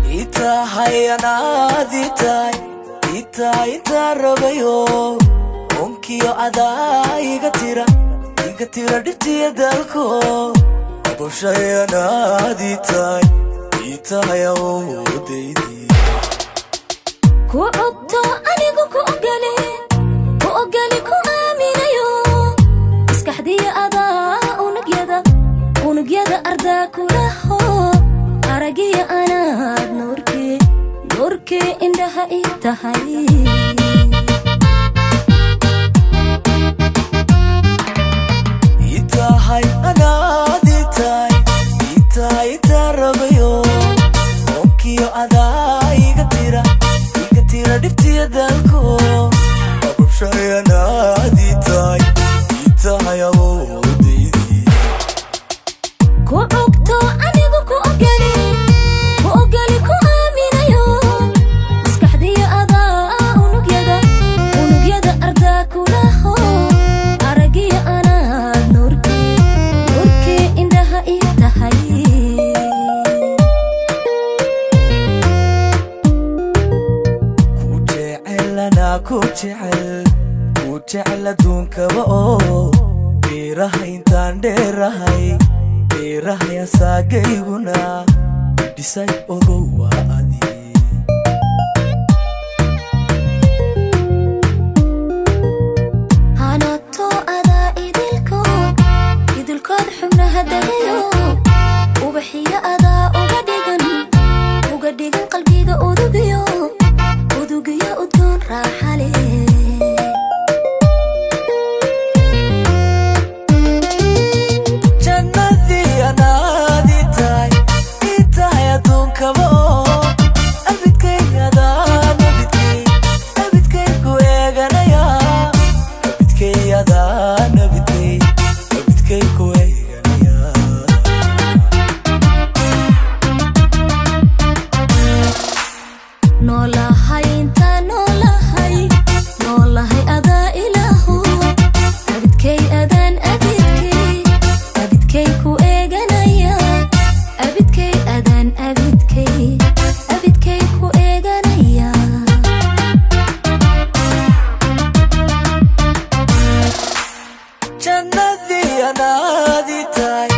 Itahay anaaditahay, itahay intaan rabayo. Onkiyo adaa iga tira, iga tira dhibtiya dalko. Aboshay anaaditahay, itahay awoodaydii. Ku cogto anigu, ku ogole, ku ogoli, ku aaminayo. Maskaxdiya adaa unugyada, unugyada ardaa kulaho. Aragiya anaad nuurkii, nuurkii indhaha ii tahay. Itahay anaaditahay, itahay intaan rabayo. Onkiyo adaa iga tira, iga tira dhibtiya dalko. Aboshay anaaditahay, itahay awoodaydii. Ku cogto anigu, ku ogoli, ku ogoli, ku aaminayo. Maskaxdiya adaa unugyada, unugyada ardaa kulaho. Aragiya anaad nuurkii, nuurkii indhaha ii tahay. Ku jecel anaa, ku jecel, ku jecel adduunkaba oo dheeraha intaan dheerahay, dheerahay asaagayguna dhisay. Ogow waa adi. Hanato adaa idilkood, idilkood xubnaha degayo. Ubaxiyo adaa uga dhigan, uga dhigan qalbiga udugiyo, udugiyo udgoon raaxale. Jannadii anaadi tahay, ii tahay adduunkaba oo abidkay adaan, abidkay, abidkay ku eeganaya. Abidkay adaan, abidkay, abidkay ku eeganaya. Noolahay intaa noolahay, noolahay adaa ilaahu. Abidkay adaan, abidkay, abidkay ku eeganaya. Abidkay adaan, abidkay, abidkay ku eeganaya. Jannadii anaadi tahay,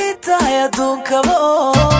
ii tahay adduunkaba oo